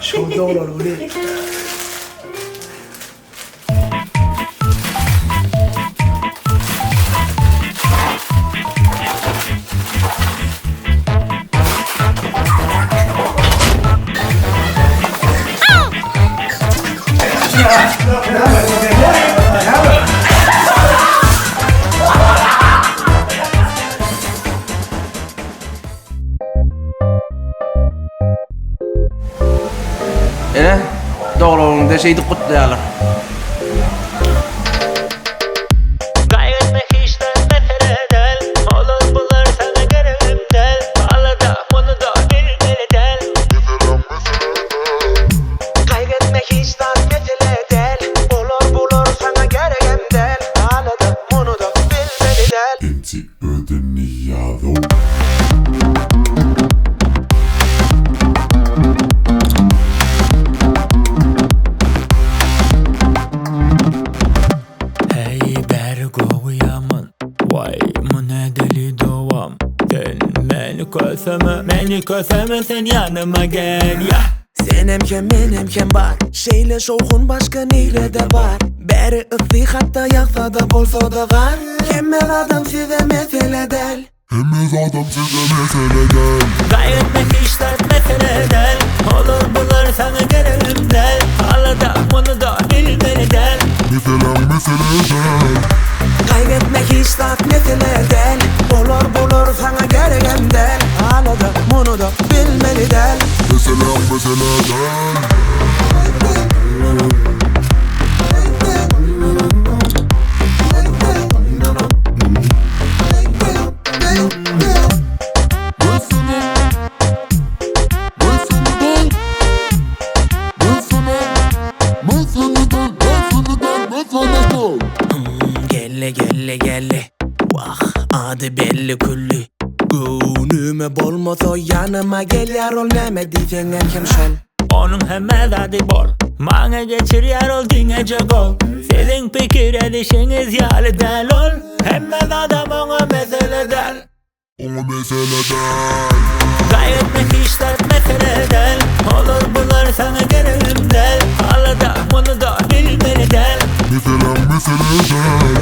Şu doglan güni. Ene, doglan günüňde şeýdip gutlaýarlar. Gaýgytma hiç zat mesele däl Olar bular saňa geregem däl Alada muny-da bilmeli däl. Gaýgytma hiç zat mesele däl Olar bular saňa geregem däl Alada muny-da bilmeli däl. Inti Ödenýazow. Heý bäri gowy ýaman Waý muny edeli dowam Sen meni köseme meni köseme sen ýanyma gel ýa. Senem kem menem kem bar Şeýle şowhun başga nirede bar Bäri yssy hatda ýagsada bolsada gar Hemme zadam size mesele däl. Hemme zadam size mesele däl. Gaýgytma hiç zat mesele däl Olar bular saňa geregem däl Alada muny-da bilmeli däl. Meseläň mesele däl. Gaýgytma hiç zat mesele däl Olar bular saňa geregem däl Alada muny-da bilmeli däl. Meseläň mesele däl. Gelle gelle gelle Wah ady belli külli Göwnüme bolmasa ýanyma gelýär ol näme diýseňem hem şol. Onuň hemme zady bol. Maňa geçirýär ol diňeje gol. Siziň pikir edişiňiz ýaly däl ol. Hemme zadam oňa mesele däl. Oňa mesele däl. Gaýgytma hiç zat mesele däl. Olar bular saňa geregem däl. Alada muny-da bilmeli däl. Meseläň mesele däl.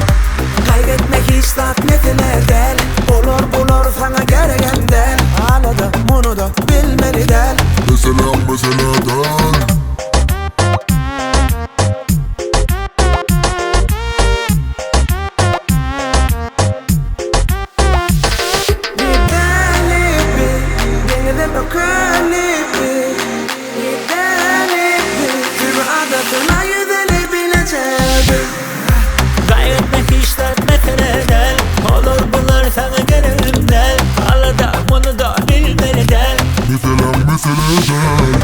Gaýgytma hiç zat mesele däl. Olar bular saňa geregem däl. Alada muny-da bilmeli däl. Meseläň mesele däl. Gideli biz deňize bökeli biz Gideli biz Jübi adasyna ýüzeli bileje biz. Gaýgytma hiç zat mesele däl Olar bular saňa geregem däl Alada muny-da bilmeli däl. Meseläň mesele däl.